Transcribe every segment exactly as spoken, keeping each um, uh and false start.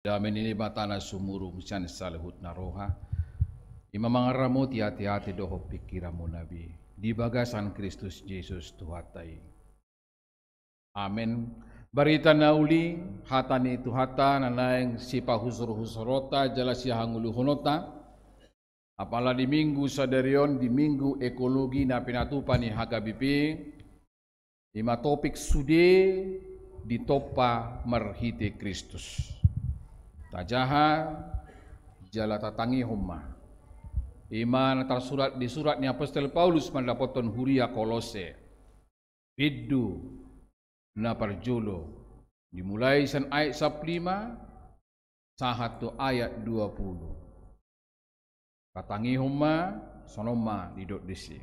Dame ni Debata na sumurung sian saluhut na roha, i ma mangaramoti ateate dohot pingkiranmuna be di bagasan Kristus Jesus Tuhanta i. Amen. Barita na uli, hata ni Tuhanta na naeng sipahusurhusuronta jala sihangoluhononta, apala di Minggu sadari on, di Minggu Ekologi na pinatupa ni H K B P, i ma topik sude ditompa marhite Kristus. Tajaha jala tatangihon ma. I ma na tarsurat di surat ni apostel Paulus mandapothon huria Kolose. Bindu na parjolo, dimulai sian ayat sampulu lima sahat tu ayat dua pulu. Tatangihon ma, sonon ma didok disi.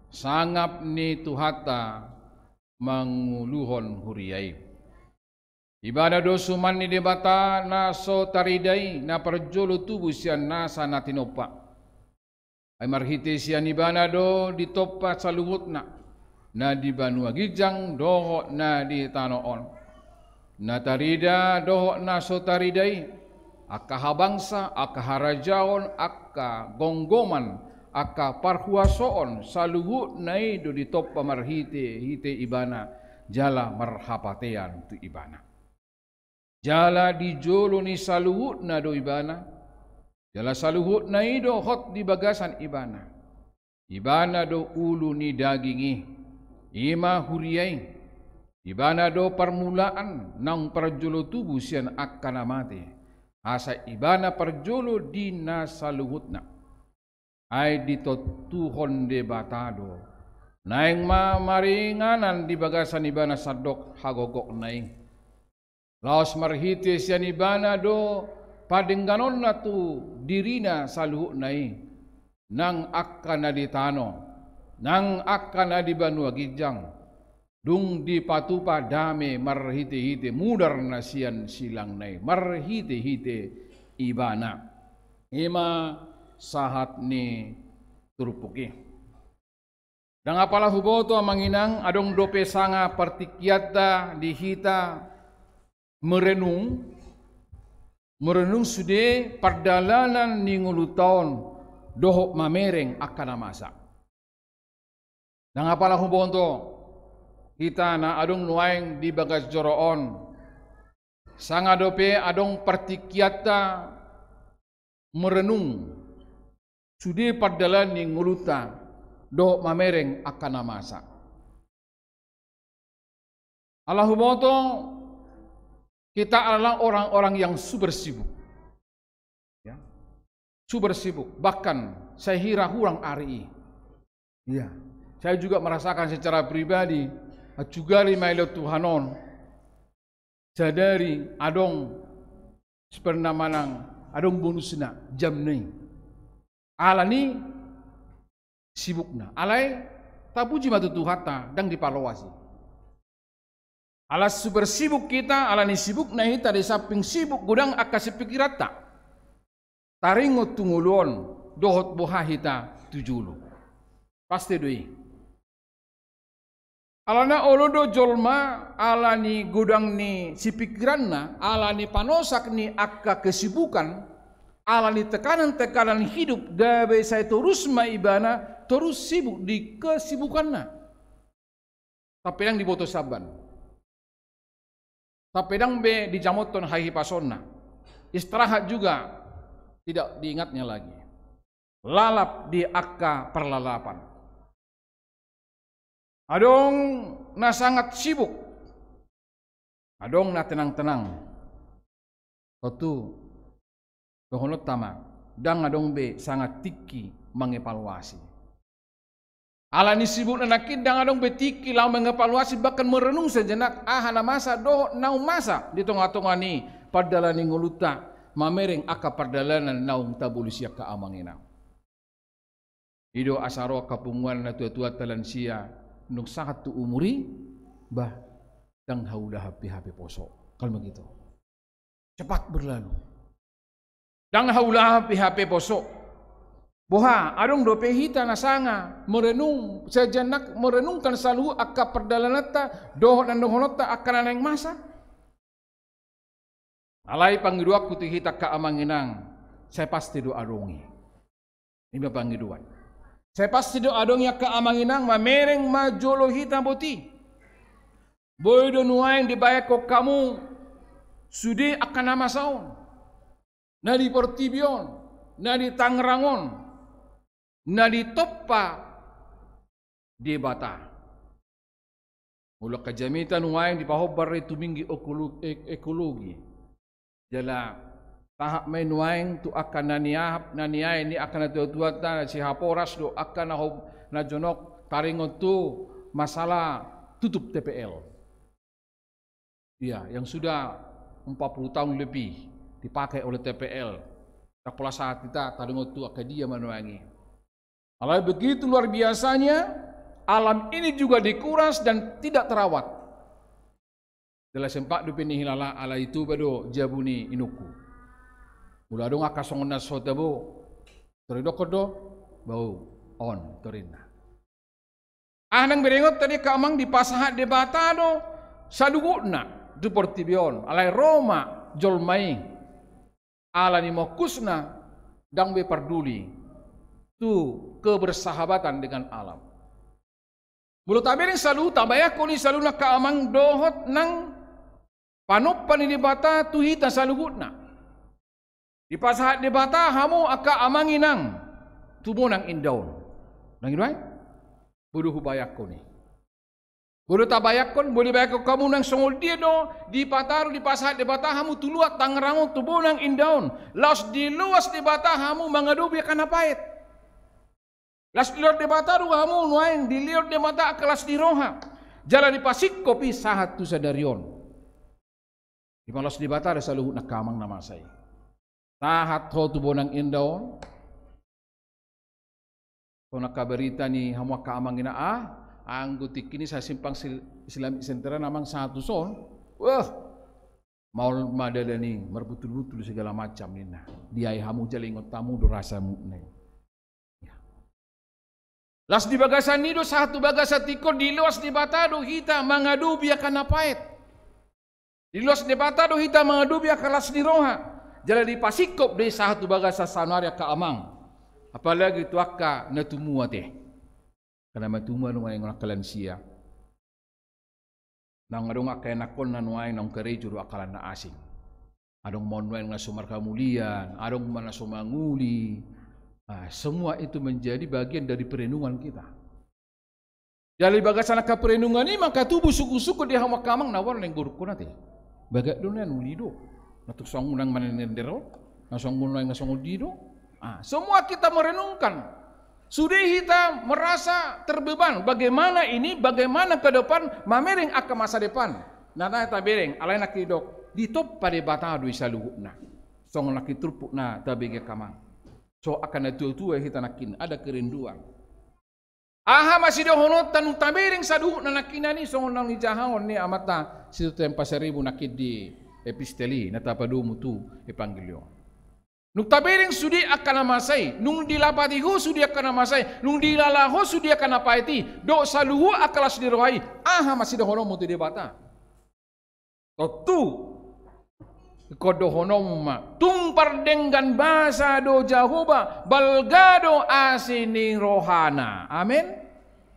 Sangap ni Tuhanta manguluhon huria i. Ibana do suman ni Debata na so tarida i, na parjolo tubu sian nasa na tinompa. Ai marhite sian Ibana do ditompa saluhutna, na di banua ginjang dohot na di tano on. Na tarida dohot na so tarida i, angka habangsa, angka harajaon, angka gomgoman, angka parhuasoon, saluhutna i do ditompa marhitehite Ibana, jala marhapatean tu Ibana. Jala di jolo ni saluhutna do Ibana, jala saluhutna i do hot di bagasan Ibana. Ibana do ulu ni daging i, i ma huria i. Ibana do parmulaan naung parjolo tubu sian angka na mate, asa Ibana parjolo di na saluhutna. Ai ditontuhon Debata do, naeng ma maringanan di bagasan Ibana sandok hagogokna i. Laos marhite sian Ibana do padengganonna tu dirina saluhutna i, nang angka na di tano, nang angka na di banua ginjang, dung dipatupa dame marhitehite mudar na sian silangna i, marhitehite Ibana. I ma sahat ni turpuk i. Ndang apala huboto, amang inang, adong dope sanga partingkianta di hita merenung, merenung sude pardalanan ni ngolunta on dohot mamereng angka na masa. Ndang apala huboto hita na adong nuaeng di bagas joro on, sanga dope adong partingkianta merenung sude pardalanan ni ngolunta dohot mamereng angka na masa. Ala huboto, kita adalah orang-orang yang super sibuk. Ya. Super sibuk. Bahkan saya hira hurang ari i. Iya. Saya juga merasakan secara pribadi, acugali mailo Tuhan on. Sadari adong, seperna manang adong bonusna jamna i. Alani sibukna. Alai tapuji ma tu Tuhanta, ndang dipaloas i. Ala super sibuk hita, alani sibukna hita, di samping sibuk godang angka sipikiranta. Taringot tu ngolu on, dohot boha hita tu jolo. Pasti do i. Alana olo do jolma, alani godang ni sipikiranna, alani panosak ni angka kesibukan, alani tekanan-tekanan hidup, gabe sai torus ma ibana torus sibuk di kesibukanna. Tapi ndang diboto samban. Tapi ndang be dijamothon hahipasonna. Istirahat juga tidak diingatnya lagi. Lalap di angka parlalapan. Adong na sangat sibuk. Adong na tenang-tenang. Tontu dohononta ma, ndang adong be sanga tingki mangevaluasi. Alani sibukna nangkin ndang adong be tingki laho mangevaluasi, bahkan merenung sejenak aha na masa dohot naung masa di tonga-tonga ni pardalanan ni ngolunta, mamereng angka pardalanan naung tabolus i, angka amang inang. I do asa ro angka punguan, natua-tuanta, lansia, nunga sahat tu umur i, bah, ndang haulahan pe hape poso. Kalau begitu. Cepat berlalu. Ndang haulahan pe hape poso. Boha, adong dope hita na sanga merenung, sejenak merenungkan saluhut angka pardalananta, dohot na dohononta angka na naeng masa. Alai pangidoanku tu hita angka amang inang, sai pasti do adong i. Ima pangidoan. Sai pasti do adong i angka amang inang, mamereng ma jolo hita boti. Boi do nuaeng dibahenkon hamu sude angka na masa on, na di portibi on, na di Tangerang on, na ditompa Debata. Molo angka jamita nuaeng dipahombar i tuminggi ekolo-, e-, ekologi. Jala tahap ma i nuaeng tu angka na niahap, na niae ni angka natuatuanta, sihaporas do angka na ho-, na jonok taringot tu masalah tutup T P L. Iya, yang sudah empat puluh tahun lebih dipakai oleh T P L. Tapala saat hita taringot tu angka dia ma nuaeng i. Alai begitu luar biasanya, alam ini juga dikuras dan tidak terawat. Jala sempat dope nihilala, alai Toba do jabu ni inongku. Molo adong angka songon na so tabo, tor idokkon do, bau on torinna. Aha nang berengon tadi angka amang, dipasahat Debata do saluhutna tu portibi on, alai ro ma jolma i ala ni mongkusna, ndang be parduli tu kebersahabatan dengan alam. Molo tabereng saluhut, tabayangkon i saluhutna angka amang, dohot nang panompa ni Debata tu hita saluhutna. Dipasahat Debata hamu angka amang inang tu bonang inda on. Nang i do ai? Boi do hubayangkon i. Boi do tabayangkon, boi dibayangkon hamu nang songon dia do dipataru, dipasahat Debata hamu tu luat Tangerang on, tu bonang inda on. Laos diloas Debata hamu mangadopi angka na paet. Laos diloas Debata do hamu nuaeng, diloas Debata angka las ni roha. Jala dipasingkop i sahat tu sadari on. Diloas Debata do saluhut angka amang na masa i. Sahat ho tu bonang inda on. Songon angka barita ni hamu angka amang inang, ah, anggo tingki ni sai simpang sil-, Islamic Center an amang sahat tu son. Wah, maol ma dalan i, marbutulbutul segala macam ninna. Diae hamu jala ingot hamu do rasa mutna i. Ya. Las di bagasan i do sahat tu bagasan tingki on, diloas Debata do hita mangadopi angka na paet. Diloas Debata do hita mangadopi angka las ni roha. Jala dipasingkop do i sahat tu bagasan saonari angka amang. Apalagi tu angka na tubu ate. Angka na tubu nuaeng, angka lansia. Naung adong angka ianakhonna nuaeng naung karejo do angka na asing. Adong ma nuaeng na so marhamulian, adong ma na so mangoli. Ah, semua itu menjadi bagian dari perenungan kita. Jala di bagasan angka perenungan i ma angka tubu sungkun-sungkun di hamu angka amang, na boan naeng borungkon ate. Bagak do na uli do. Na tung songon naeng manenderender on, na songon naeng na songon dia do. Ah, semua kita merenungkan. Sudah kita merasa terbeban. Bagaimana ini, bagaimana ke depan, mamereng angka masa depan. Na tabereng, alai nangkin didok, ditompa Debata do i saluhutna. Songon nangkin turpuk na tabege angka amang. So angka na tua-tua hita nangkin, ada kerinduan. Aha ma sidohononta nunga tabereng saluhutna nangkinan i songon naung nijahahon ni amanta Situtu M Pasaribu nangkin di epistel i na tapadomu tu Evangelium. Nunga tabereng sude angka na masa i, nunga dilapati ho sude angka na masa i, nunga dihilala ho sude angka na paet i, dohot saluhut angka las ni roha i, aha ma sidohononmu tu Debata? Tontu ingkon dohononmu ma, tung pardenggan basa do Jahowa, balga do asi ni rohana. Amen.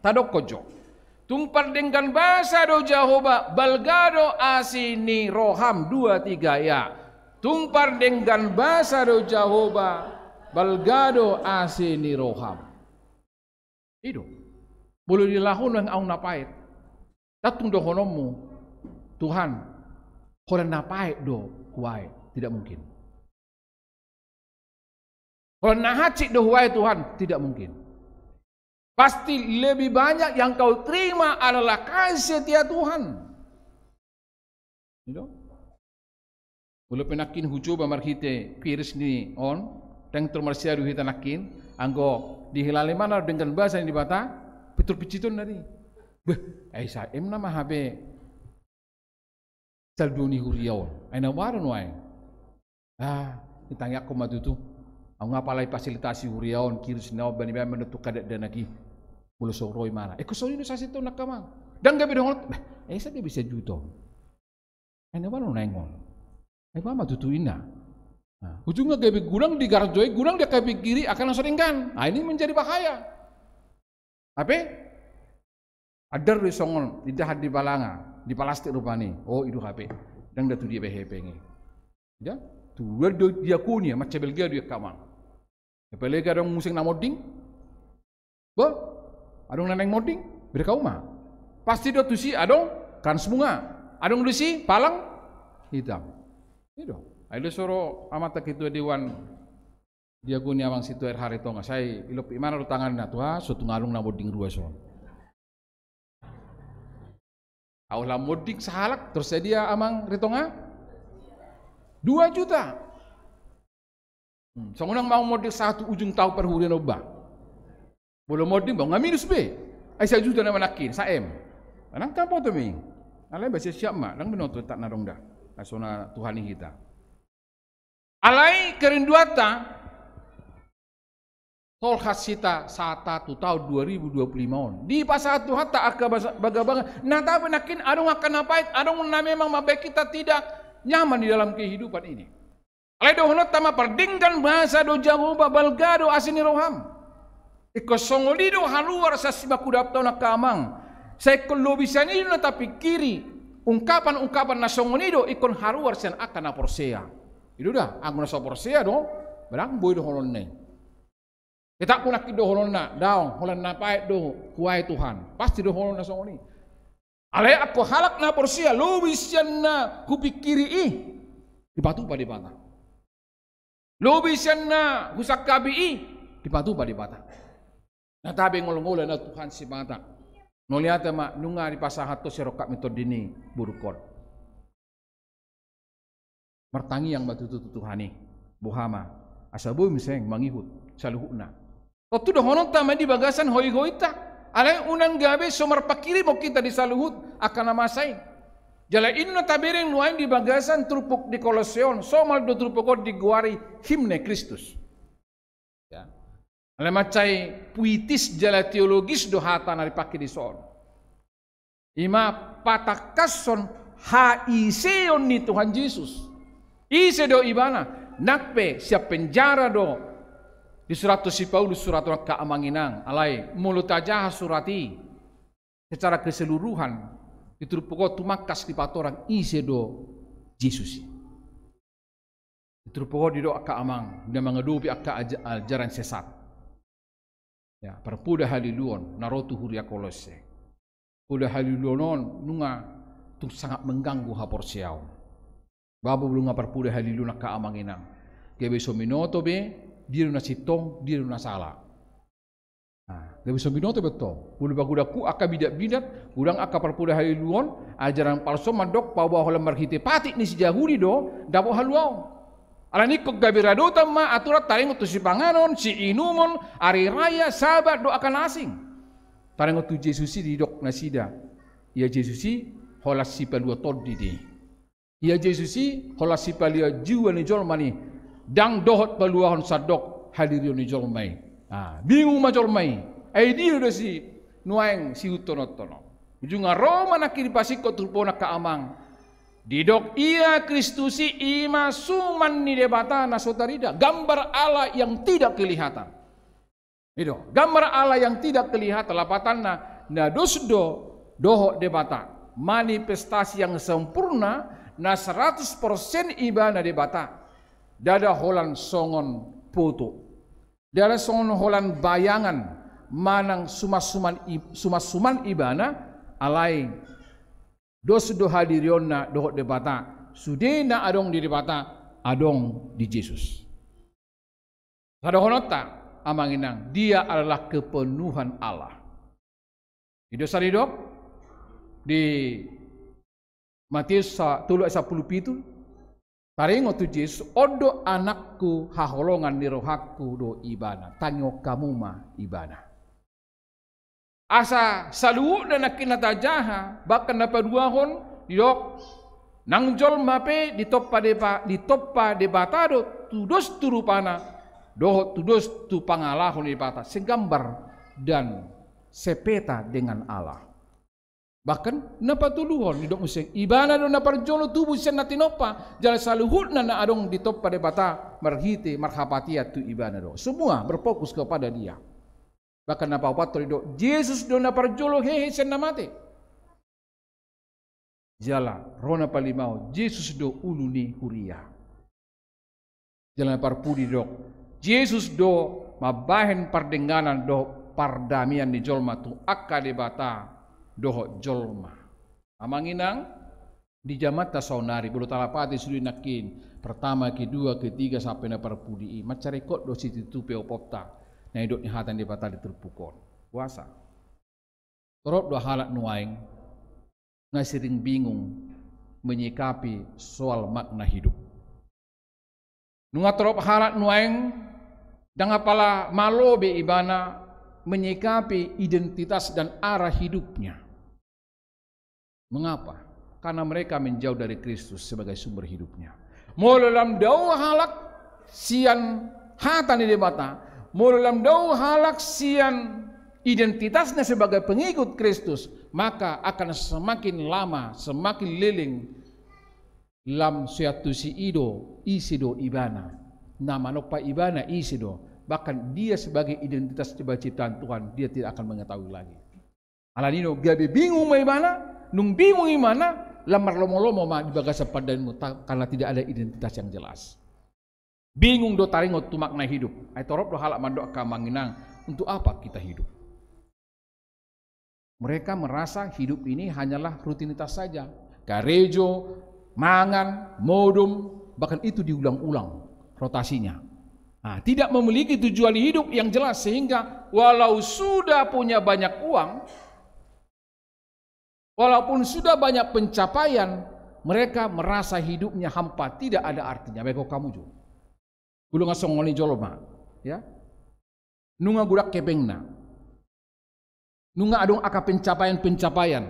Tadokkon jo. Tung pardenggan basa do Jahowa, balga do asi ni roham. Dua, tiga, ya. Tung pardenggan basa do Jahowa, balga do asi ni roham. I do. Molo dihilala ho nuaeng ahu na paet, ndang tung dohononmu, Tuhan, holan na paet do huae, tidak mungkin. Holan na hansit do huae, Tuhan, tidak mungkin. Pasti lebih banyak yang kau terima adalah kasih setia Tuhan. I do. Molo pe nangkin hucoba marhite virus ni on, ndang tor marsiadu hita nangkin, anggo dihilala ma na denggan basa ni Debata, pintor pinsitonna do i. Beh, ai saem nama hape saldo ni huria on. Ai na boha do nuaeng? Ah, ditangiangkon ma tutu. Ahu nga pala difasilitasi huria on, virus ni on, bani baen ma tutu angka dakdanak i. Molo so ro imana. Eh, ingkon songon i do sasintongna angka amang. Ndang gabe dohononta. Beh, ai sadia bisa juta on. Ai na boha do nuaeng on? Ai boha ma tutu inna. Nah, ujungna gabe godang di garjo i, godang di angka pingkir i, angka na so denggan. Nah, ini menjadi bahaya. Hape andar do i songon indahan di balanga, di palastik rupani. Oh, i do hape. Ndang da tu dia be hepeng i. Ya, tu luar do diakonia, mansai balga do i angka amang. Apalagi adong museng na monding. Bo, adong na naeng monding, bere hauma. Pasti do tusi adong krans bunga. Adong tusi palang hitam. I do. Ai do soro amanta ketua dewan diakonia Amang Situher Haritonga. Sai ilompit ibana do tanganna, Tuha, so tung adong na monding ruas on. Ahu lam monding sahalak, tersedia Amang Ritonga? Dua juta. Hmm, songon i ma ahu monding sahat tu ujung taon parhuriaon ba. Molo monding ba, nga minus be. Ai sajuta nama nangkin, sa M. Nangkin boto mi. Alai ba siap-siap ma, ndang binoto tak na dong da. Ai songon na Tuhan i hita. Alai kerinduanta, tolhas hita sahat tu taon dua ribu dua puluh lima on. Dipasahat Tuhanta angka basa-, bagabaga, na tabe nangkin adong angka na pait, adong na memang mambaen hita tidak nyaman di dalam kehidupan ini. Alai dohononta ma, pardenggan basa do Jahowa, balga do asi ni roham. Ingkon songon i do haluar sian simangkudapta on angka amang. Sai ingkon lobi sian i do na tapingkiri. Ungkapan-ungkapan na songon i do ingkon haluar sian angka na porsea. I do da, anggo na so porsea do, barang boi dohononna i. Tetap nangkin dohononna, daong, holan na pait do huae Tuhan. Pasti dohononna songon i. Alai anggo halak na porsea, lobi sian na hupingkiri i, dipatupa Debata. Lobi sian na husangkapi i, dipatupa Debata. Na tabe ngolngol na Tuhan Sipata. Mauliate ma, nunga dipasahat ho sirongkap ni tondi ni borungkon. Martangiang ma tutu tu Tuhan i. Boha ma, asa boi muse mangihut saluhutna. Tontu dohononta ma di bagasan hoihointa. Alai unang gabe so marpangkirimon hita di saluhut angka na masa i. Jala i do na tabereng nuaeng di bagasan turpuk di Kolosse on, somal do turpuk on digoari himne Kristus. Ya. Alai mansai puitis jala teologis do hata na dipake dison. I ma patangkashon haiseon ni Tuhan Jesus. Ise do Ibana? Nang pe sian penjara do disurathon si Paulus surat on angka amang inang. Alai molo tajaha surat i secara keseluruhan, di turpuk on tumangkas dipatorang ise do Jesus i. Di turpuk on didok angka amang, na mangadopi angka aja-, ajaran sesat. Ya, parpoda haliluon na ro tu huria Kolosse. Poda haliluon on nunga tung sangat mengganggu haporseaon. Ba molo nunga parpoda haliluon angka amang inang, gabe so binoto be dia do na sintong, dia do na sala. Nah, gabe so binoto be tong. Molo pagodangku angka bidatbidat, godang angka parpoda haliluon, ajaran palsu on mandok paboa holan marhite patik ni si Jahudi do dapot haluaon. Alani ingkon gabe radotan ma aturan taringot tu sipanganon, siinumon, ari raya, Sabat dohot angka na asing. Taringot tu Jesus i didok nasida, ia Jesus i holan sipalua tondi do i. Ia Jesus i holan sipalua jiwa ni jolma i, ndang dohot paluahon sandok hadirion ni jolma i. Ah, bingung ma jolma i. Ai dia do si nuaeng sihuthononhon on. Ujungna ro ma nangkin dipasingkop turpuk on angka amang. Didok ia Kristus i, i ma suman ni Debata na so tarida, gambar Allah yang tidak kelihatan. I do, gambar Allah yang tidak kelihatan, lapatanna, na dos do dohot Debata, manifestasi yang sempurna, na seratus persen Ibana Debata. Ndada holan songon foto. Ndada songon holan bayangan manang sumansuman i-, sumansuman Ibana, alai dos do hadirionna dohot Debata, sude na adong di Debata, adong di Jesus. Sadohononta, amang inang, dia adalah kepenuhan Allah. I do sa didok di Matius sa-, tolu ayat sampulu pitu, taringot tu Jesus, on do Anakku, haholongan ni rohangku do Ibana, tangihon hamu ma Ibana. Asa saluhutna nangkin na tajaha, bahkan na paduahon, didok, nang jolma pe ditompa Deba-, ditompa Debata do, tudos tu rupana, dohot tudos tu pangalaho ni Debata, segambar dan sepeta dengan Allah. Bahkan na patoluhon, didok muse, Ibana do na parjolo tubu sian na tinompa, jala saluhutna na adong ditompa Debata marhite marhaposan tu Ibana do. Semua berfokus kepada Dia. Bahkan na paopathon didok, Jesus do na parjolo hehe sian na mate. Jala ro na palimaon, Jesus do ulu ni huria. Jala na parpudi didok, Jesus do mambahen pardenganan dohot pardameian ni jolma tu angka Debata dohot jolma. Amang inang, di jamanta saonari, molo talapati sude nangkin, pertama, kedua, ketiga, sampe na parpudi i, mansai ringkot do situtu pe oponta na nidok ni hata ni Debata di turpuk on. Puasa. Torop do halak nuaeng na sering bingung menyikapi soal makna hidup. Nunga torop halak nuaeng, ndang apala malo be ibana menyikapi identitas dan arah hidupnya. Mengapa? Karena mereka menjauh dari Kristus sebagai sumber hidupnya. Molo lam dao halak sian hata ni Debata, molo lam dao halak sian identitasnya sebagai pengikut Kristus, maka akan semakin lama, semakin leleng lam so iantusi i do, ise do ibana. Na manompa ibana ise do. Bahkan dia sebagai identitas sebagai ciptaan Tuhan, dia tidak akan mengetahui lagi. Alani i do, gabe bingung ma ibana, nung bingung ibana, lam marlomo-lomo ma di bagasan pandainmu, ta-, karena tidak ada identitas yang jelas. Bingung do taringot tu makna hidup. Ai torop do halak mandok, amang inang, untuk apa kita hidup? Mereka merasa hidup ini hanyalah rutinitas saja. Karejo, mangan, modom, bahkan itu diulang-ulang rotasinya. Nah, tidak memiliki tujuan hidup yang jelas, sehingga walau sudah punya banyak uang, walaupun sudah banyak pencapaian, mereka merasa hidupnya hampa, tidak ada artinya. Baik, kamu juga. Ulang songon i jolma, ya. Nunga godang hepengna. Nunga adong angka pencapaian-pencapaian,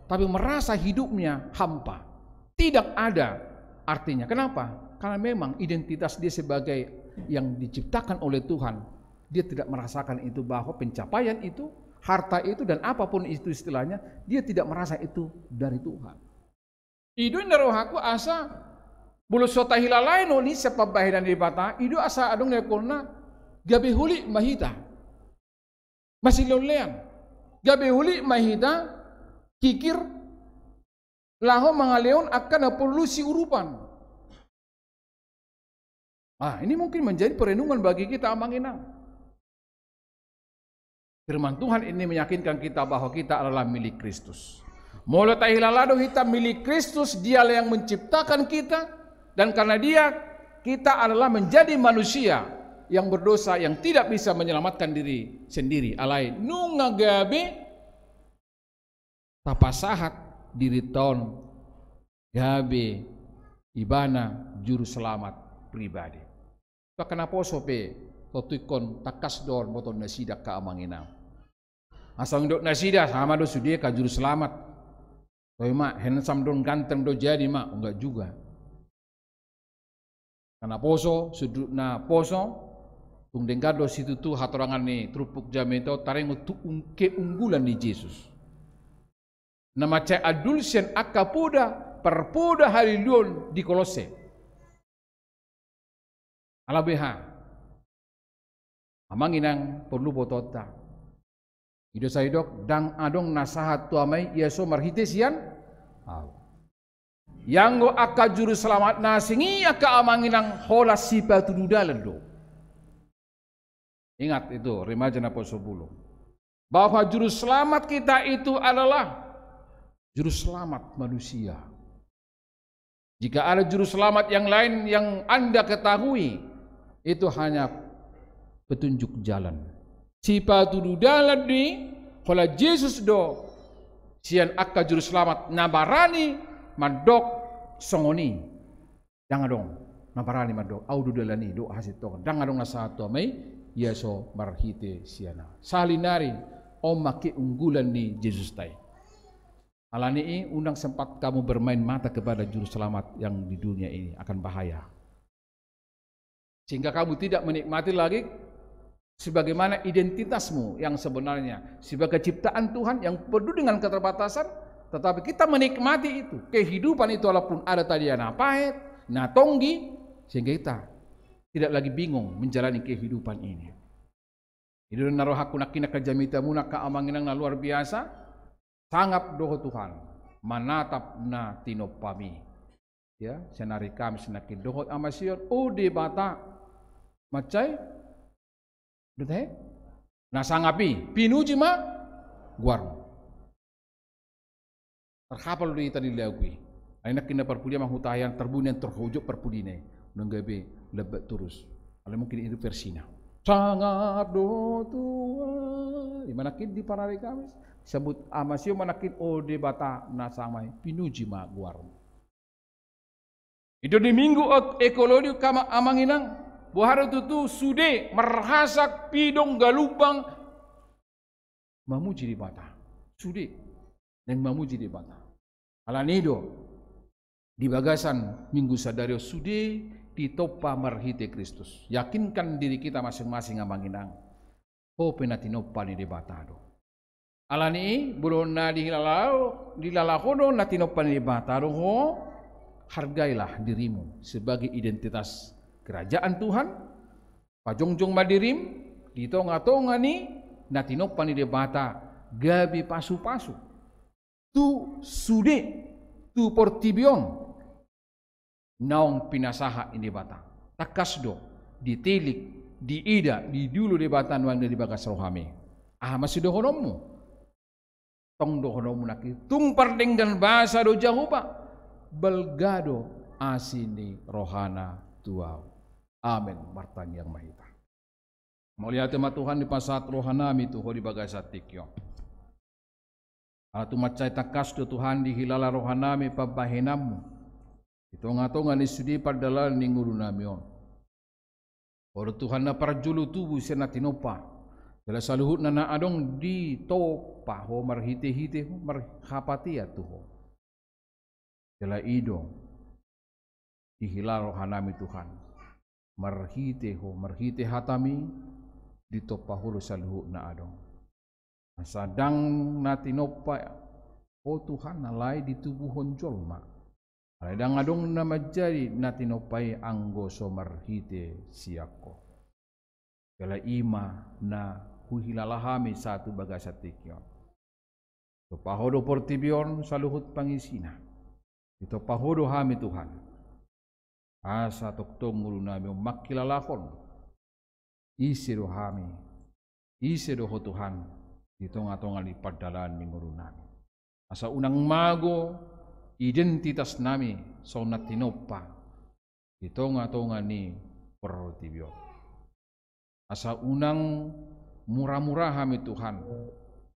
tapi merasa hidupnya hampa. Tidak ada artinya. Kenapa? Karena memang identitas dia sebagai yang diciptakan oleh Tuhan, dia tidak merasakan itu, bahwa pencapaian itu, harta itu, dan apapun itu istilahnya, dia tidak merasa itu dari Tuhan. I do na rohangku asa, molo so tahilalai nuaeng sian pambahenan ni Debata, i do asa adong na ingkon na gabe holit ma hita. Masilollean. Gabe holit ma hita, kikir, laho mangalehon angka na porlu siurupan. Ah, ini mungkin menjadi perenungan bagi kita, amang inang. Firman Tuhan ini meyakinkan kita bahwa kita adalah milik Kristus. Molo tahilala do hita milik Kristus, Dialah yang menciptakan kita, dan karena Dia, kita adalah menjadi manusia yang berdosa, yang tidak bisa menyelamatkan diri sendiri. Alai nunga gabe tapasahat dirinta on gabe ibana juru selamat pribadi. Angka naposo pe tontu ingkon tangkas do on botoon nasida, angka amang inang. Asa nidok nasida, sama do sude angka juru selamat. Toe ma, handsome do, ganteng do jadi ma, enggak juga. Angka naposo, sundut naposo, tung denggan do situtu hatorangan ni turpuk jamita on taringot tu ung-, keunggulan ni Jesus. Na mansai andul sian angka poda, parpoda haliluon di Kolosse. Ala beha. Amang inang porlu botoonta. I do sai didok, ndang adong na sahat tu Ama i, ia so marhite sian Ahu. Ianggo angka juru selamat na asing i, angka amang inang, holan sipatudu dalan do. Ingat itu, remaja naposobulung. Bahwa juru selamat kita itu adalah juru selamat manusia. Jika ada juru selamat yang lain yang Anda ketahui, itu hanya petunjuk jalan. Sipatudu dalan ni holan Jesus do sian angka juru selamat na barani mandok songon i. Ndang adong na barani mandok, Ahu do dalan i dohot hasintongan. Ndang adong na sahat tu Ama i, ia so marhite sian Ahu. Sahali nari, on ma keunggulan ni Jesusta i. Alani i, unang sempat kamu bermain mata kepada juru selamat yang di dunia ini, akan bahaya. Sehingga kamu tidak menikmati lagi sebagaimana identitasmu yang sebenarnya sebagai ciptaan Tuhan yang penuh dengan keterbatasan, Tetapi kita menikmati itu, kehidupan itu walaupun ada tadi yang na paet, na tonggi, sehingga kita tidak lagi bingung menjalani kehidupan ini. Jadi na rohangku nangkin angka jamitamuna angka amang inang na luar biasa, sangap do ho Tuhan, manatap na tinompaMi. Ya, sian ari Kamis nangkin dohot hamasion, o Debata, mansai, dohot he? Na sangap i, pinuji ma goarMu. Tarhapal do hita ni lagu i. Ai nangkin na parpudi ma hutahian tarbuni antar hojok parpudina i. Unang gabe lambat torus. Alai mungkin i versina. Sangap do Tuhan. Ima nangkin di parari Kamis. Sambut hamasion ma nangkin o Debata na sangap i. Pinuji ma goarMu. I do di minggu ot ekolodi angka amang inang, boha do tutu sude marhasak pidong galumbang mamuji Debata. Sude naeng mamuji Debata. Alani i do di bagasan minggu sadari on sude ditompa marhite Kristus. Yakinkan diri kita masing-masing amang inang. Ho pe na tinompa ni Debata do. Alani i, molo na dihilala, dihilala ho do na tinompa ni Debata do ho, hargailah dirimu sebagai identitas kerajaan Tuhan, pajongjong ma dirim di tonga-tonga ni na tinompa ni Debata gabe pasu-pasu tu sude, tu portibi on. Naung pinasahat ni Debata. Tangkas do ditilik, diida, didulo Debata nuaeng di bagas rohami. Aha ma sidohononmu? Tong dohononmu nangkin, tung pardenggan basa do Jahowa, balga do asi ni rohana tu ahu. Amen. Martangiang ma hita. Mauliate ma Tuhan dipasahat rohanami tu Ho di bagasan tingki on. Ala tung mansai tangkas do Tuhan dihilala rohanami pambahenanmu di tonga-tonga ni sude pardalanan ni ngolunami on. Ho do Tuhan na parjolo tubu sian na tinompa, jala saluhutna na adong ditompa Ho marhite-hite Ho, marhapatean tu Ho. Jala i do dihilala rohanami Tuhan. Marhite Ho, marhite hatami, ditompa Ho do saluhut na adong. Asa ndang na tinompa Ho Tuhan alai ditubuhon jolma. Alai ndang adong na manjadi na tinompa i anggo so marhite sian Ho. Jala i ma na huhilala hami sahat tu bagasan tingki on. Ditompa Ho do portibi on saluhut pangisina. Ditompa Ho do hami Tuhan. Asa tongtong ngolunami on mangkilalahon ise do hami, ise do Ho Tuhan, di tonga-tonga ni pardalanan ni ngolunami. Asa unang mago identitasnami songon na tinompa di tonga-tonga ni portibi on. Asa unang mura-mura hami Tuhan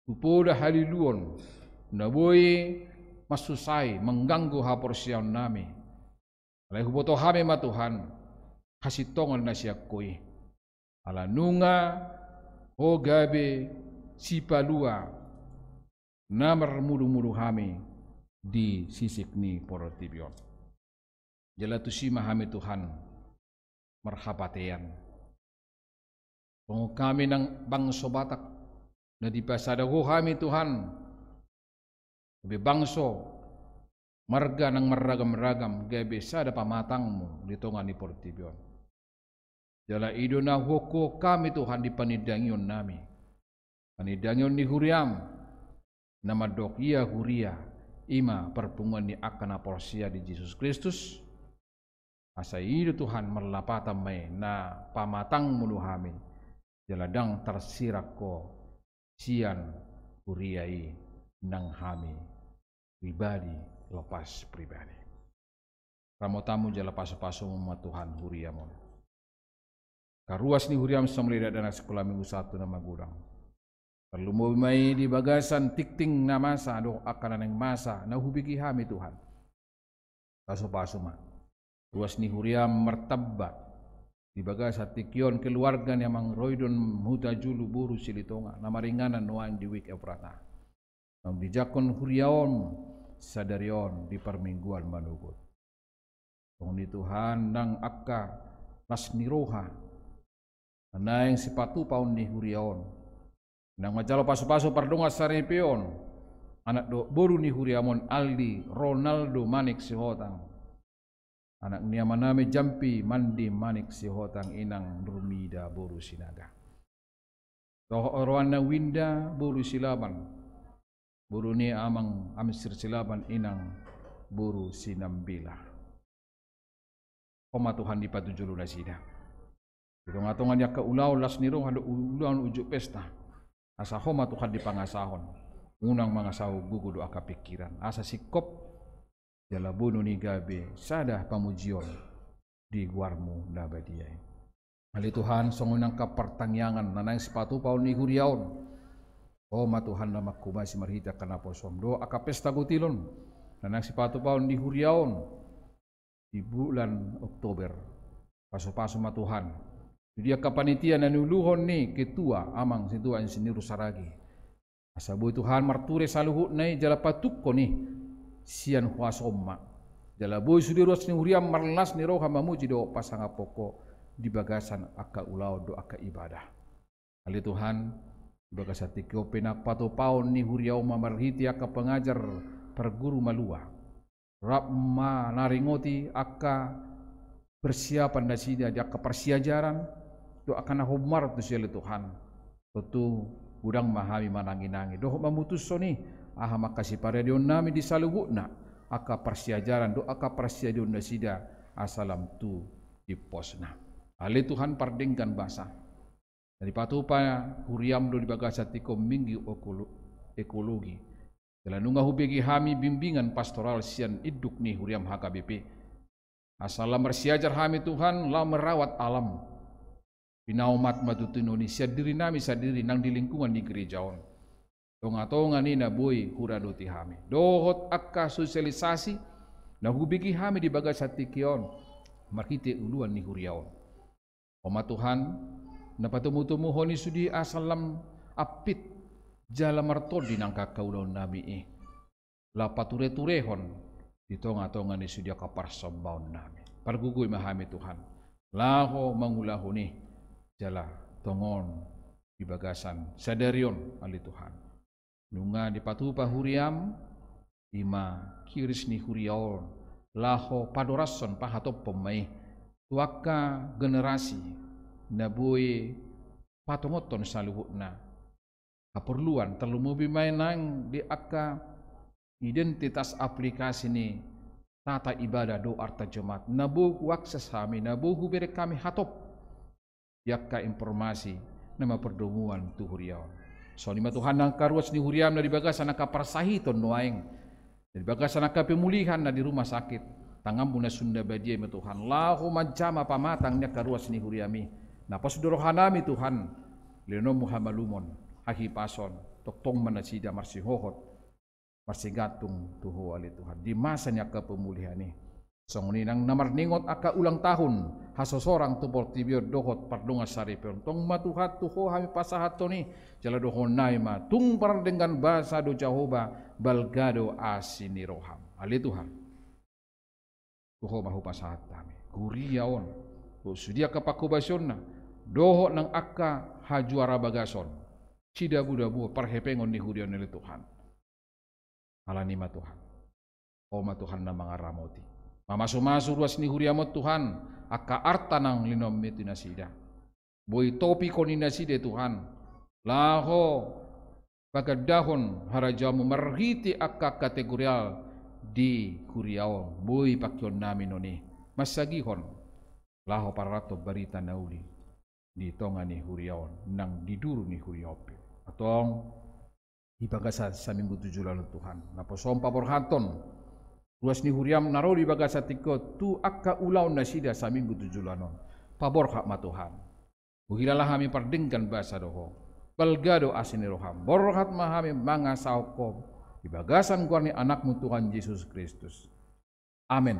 tu poda haliluon na boi mansusai, mangganggu haporseaonnami. Alai huboto hami ma Tuhan hasintongan na sian Ho i. Ala nunga Ho gabe sipalua na marmudu-mudu hami di sisik ni portibi on. Jala tusi ma hami Tuhan marhapatean. Songon hami nang bangso Batak na dipasada Ho hami Tuhan, gabe bangso marga nang marragam-ragam, gabe sada pamatangmu di tonga ni portibi on. Jala i do na huokuhon hami Tuhan di panindangionnami. Panindangion ni huriam, na mandok ia huria, i ma parpunguan ni angka na porsea di Jesus Kristus. Asa i do Tuhan marlapatan ma i na pamatangmu do hami, jala ndang tarsirang Ho sian huria i nang hami pribadi lepas pribadi. Ramotanmu jala pasu-pasumu ma Tuhan huriam on. Angka ruas ni huriam, sai mulai dakdanak sikola minggu sahat tu na magodang. Tarlumobi ma i di bagasan tingting na masa dohot angka na naeng masa na hubege hami Tuhan. Pasu-pasu ma. Ruas ni huriam martamba di bagasan tingki on keluarga ni amang Roydon Hutajulu boru Silitonga na maringanan nuaeng di Wijk Efrata. Naung dijangkon huria on sadari on di parmingguan manogot. Songon i Tuhan, nang angka las ni roha na naeng sipatupaon ni huria on, naeng manjalo pasu-pasu pardongan saripeon, Anak dohot boru ni huriam on Aldi Ronaldo Manik Sihotang. Anak ni amanami Jampi Mandi Manik Sihotang, inang Nurmida boru Sinaga. Dohot oroanna Winda boru Silaban. Boru ni amang Amsir Silaban, inang boru Sinambela. Ho ma Tuhan dipatujolo nasida di tongatonga ni angka ulaon las ni roha dohot ulaon unjuk pesta. Asa Ho ma Tuhan dipangasahon, unang mangasahon gogo dohot angka pingkiran, asa singkop jala boanonna i gabe sada pamujion di goarMu na badia i. Ale Tuhan, songon i angka partangiangan na naeng sipatupaon ni huria on, Ho ma Tuhan na manghobasi marhite angka naposoM, dohot angka pesta gotilon na naeng sipatupaon ni huria on di bulan Oktober. Pasupasu ma Tuhan sude angka panitia na niuluhon ni ketua, amang sintua Insinyur Saragi, asa boi Tuhan marture saluhutna i jala patungkon i sian huasoM ma, jala boi sude ruas ni huriaM marlas ni roha mamuji dohot pasangaphon Ho di bagasan angka ulaon dohot angka ibadah. Ale Tuhan, di bagasan tingki on pe nang patupaon ni huria on ma marhite angka pengajar parguru malua, rap manaringoti angka persiapan nasida di angka parsiajaran dohot angka na hombar tusi, ale Tuhan. Tontu godang ma hami mananginangi dohot mamutushon i aha ma angka siparadeonnami di saluhutna angka parsiajaran dohot angka parsiadeon nasida asa lam tu imposna. Ale Tuhan, pardenggan basa na dipatupa huriaM do di bagasan tingki on Minggu Ekolo-, Ekologi. Jala nunga hubege hami bimbingan pastoral sian induk ni huriaM H K B P, asa lam marsiajar hami Tuhan, lam merawat alam. Pinaomat ma tutu inona i sian dirinami sandiri nang di lingkungan ni gereja on, tongatonga ni na boi huradoti hami, dohot angka sosialisasi na hubege hami di bagasan tingki on marhite uluan ni huria on. Ho ma Tuhan, na patomutomuhon i sude asa lam ampit jala martondi nang angka ulaonnami i, laho patureturehon di tongatonga ni sude angka parsombaonnami. Pargogoi ma hami Tuhan laho mangulahon i jala tongon di bagasan sadari on, ale Tuhan. Nunga dipatupa huriaM, i ma kiris ni huria on, laho padorashon, pahatophon ma i tu angka generasi na boi patongothon saluhutna haporluan, tarlumobi ma i nang di angka identitas aplikasi ni tata ibadah dohot arta jemaat na boi huakses hami, na boi hubereng hami hatop di angka informasi na mampardomuan tu huria on. Songon i ma Tuhan nang angka ruas ni huriaM na di bagasan angka parsahiton nuaeng, na di bagasan angka pemulihan na di rumah sakit, tanganMu na sun na badia i ma Tuhan laho manjama pamatang ni angka ruas ni huriaM i. Na pos do rohanami Tuhan, lehonon ma hamalumon, hahipason, tongtong ma nasida marsihohot, marsigantung tu Ho, ale Tuhan, di masa ni angka pemulihan i. Songon i nang na marningot angka ulang tahun, hasosorang tu portibi on dohot pardongansaripeon, tong ma Tuhan tu Ho hami pasahathon i, jala dohononnami ma: Tung pardenggan basa do Jahowa, balga do asi ni rohaM. Ale Tuhan, tu Ho ma hupasahat hami huria on, dohot sude angka panghobasionna, dohot nang angka hajuara bagason, sidabudabuon parhepengon ni huria on, ale Tuhan. Alani i ma Tuhan, Ho ma Tuhan na mangaramoti, mamasumasu ruas ni huriaM on Tuhan, angka arta nang linomi tu nasida. Boi topihon i nasida Tuhan, laho pagandahon harajaonMu marhite angka kategorial di huria on. Boi pangkeonnami non i mansagihon laho pararathon barita na uli di tonga ni huria on nang di duru ni huria on pe. Antong di bagasan saminggu tu joloan on Tuhan, naposoM paborhathon ruas ni huriaM na ro di bagasan tingki on tu angka ulaon nasida saminggu tu joloan on. Paborhat ma Tuhan, huhilala hami pardenggan basa do Ho, balga do asi ni rohaM. Borhat ma hami mangasahon Ho di bagasan goar ni AnakMu Tuhan Jesus Kristus. Amen.